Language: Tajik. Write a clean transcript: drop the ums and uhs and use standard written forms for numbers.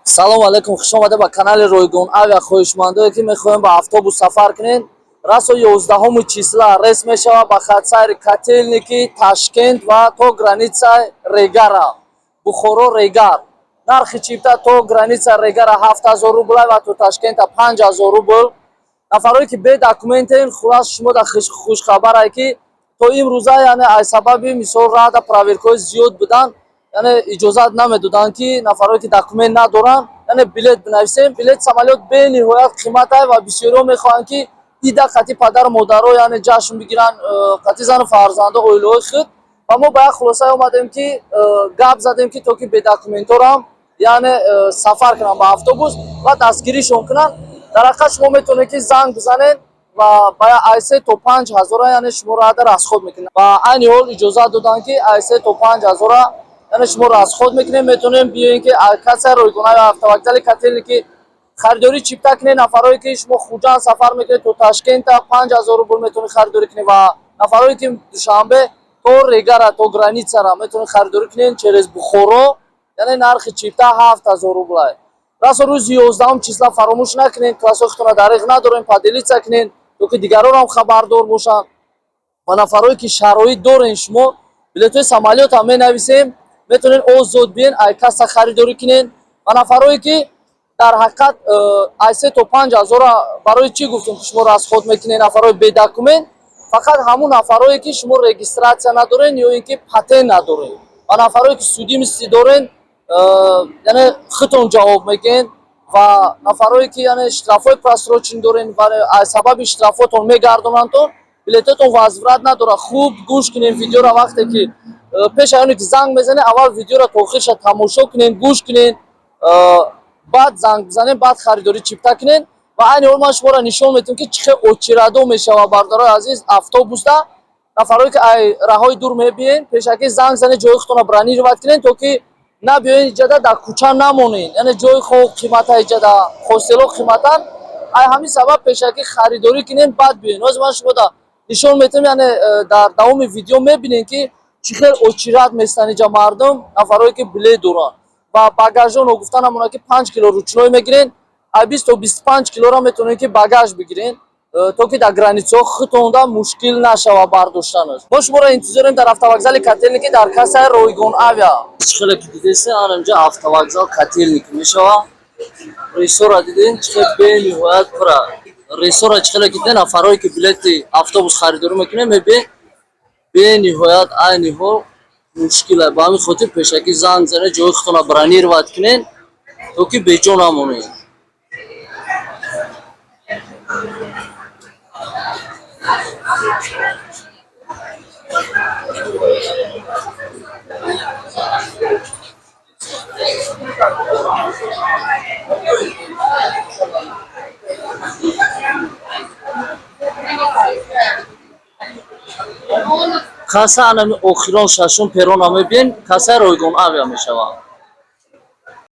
Салому алайкум, хуш омада ба канали Ройгон Авиа. Хоҳишмандое, ки мехоҳем ба автобус сафар кунед, расо 11 числа рейс мешавад ба хатсайри Котельники, Ташкент ва то границаи Регара, Бухоро, Регар. Нархи чипта то граница Регара 7000 рубл ва то Ташкента 5000 рубл. Нафарое, ки бе документен, хулас, шумо да хушхабарае, ки то имрӯза, яъне аз сабаби, мисол, рада проверкаҳои зиёд будан, яъне иҷозат намедоданд, ки нафарое, ки документ надоранд, яъне билет бинависем. Билет самолёт бениҳоят қиматае ва бисёриҳо мехоҳанд, ки ида қати падару модаро, яъне ҷашн бигиранд, қати зану фарзандо, оилаҳои худ. Ва мо ба як хулосае омадем, ки гап задем, ки то ки бедокументорам, яъне сафар кунанд ба автобус ва дастгиришон кунанд. Дар ҳақиқат, шумо метавонед, ки занг бизанед ва ба ай се то панҷ ҳазора, яъне шумо рада расход мекунед. Ва айни ҳол иҷозат доданд, ки ай се то панҷ ҳазора, яъне шумо расход мекунед, метавонем биёем, ки кассаи ройгона ё автовокзали Котельники харидорӣ чипта кунед. Нафарое, ки шумо Хуҷанд сафар мекунед, то Ташкента 5000 рубл метавонед харидорӣ кунед ва нафарое, ки Душанбе то Регара, то границара метавонед харидорӣ кунед через Бухоро, яъне нархи чипта 7000 рублай. Расо рӯзи 11 числа фаромӯш накунед, классҳои худтонро дариғ надорем, поделиться кунед, то ки дигарон хабардор бошанд. Ва нафарое, ки шароит дорен, шумо билетҳои самолёт ҳам менависем, метавонед озод биен, ай касса харидорӣ кунед. Ва нафарое, ки дар ҳақиқат ай се то панҷ ҳазора, барои чӣ гуфтем, ки шумо расход мекунед, нафарҳои бедокумент, фақат ҳамун нафарое, ки шумо регистрация надорен ё ин ки патент надорен, ва нафарое, ки судимости дорен, яъне худтон ҷавоб мегӯен. Ва нафарое, ки, яъне, штрафҳои просрочен дорен ва аз сабаби штрафотон мегардонандтон, билетотон возврат надорад. Хуб гӯш кунем видеоро. Вақте ки пеш аз оне ки занг мезанед, аввал видеоро то охирша тамошо кунен, гӯш кунен, баъд занг бизанед, баъд харидорӣ чипта кунен. Ва айни ҳол ман шуморо нишон медиҳам, ки чӣ хел очередо мешавад, бародарои азиз, автобуста. Нафарое, ки ай раҳои дур мебиен, пешакӣ занг занед, ҷои худтонро бронировать кунен, то ки набиёен иҷада, дар кӯча намонен. Яъне ҷои хоб қимата, иҷада хостело қиматан. Ай ҳамин сабаб пешакӣ харидорӣ кунен, баъд биёен. Ҳозир ман шумода нишон медиҳам, яъне дар давоми видео мебинем, ки чӣ хел очередь местанд иҷа мардум, нафарое, ки билет доранд ва багажо. Ногуфта намонад, ки 5 кило ручной мегирен, ай 20 то 25 килоро метавонед, ки багаж бигирен, то ки дар границаҳо худтонда мушкил нашавад бардоштанаш. Мо шуморо интизорем дар автовокзали Котельники, дар кассаи Ройгон Авиа. Чӣ хеле ки дидесе, ана инҷа автовокзал Котельники мешавад. Рейсора диден, чӣ хел бениҳоят пура рейсора. Чӣ хеле ки диден, нафарое, ки билети автобус харидорӣ мекунем, мебин, бениҳоят айни ҳол мушкила. Ба ҳамин хотир пешакӣ занг занед, ҷои худтонро бронировать кунен, то ки беҷо намонед. Касса анами охирон, шашум перрона мебин, кассаи Ройгон Авиа мешавад.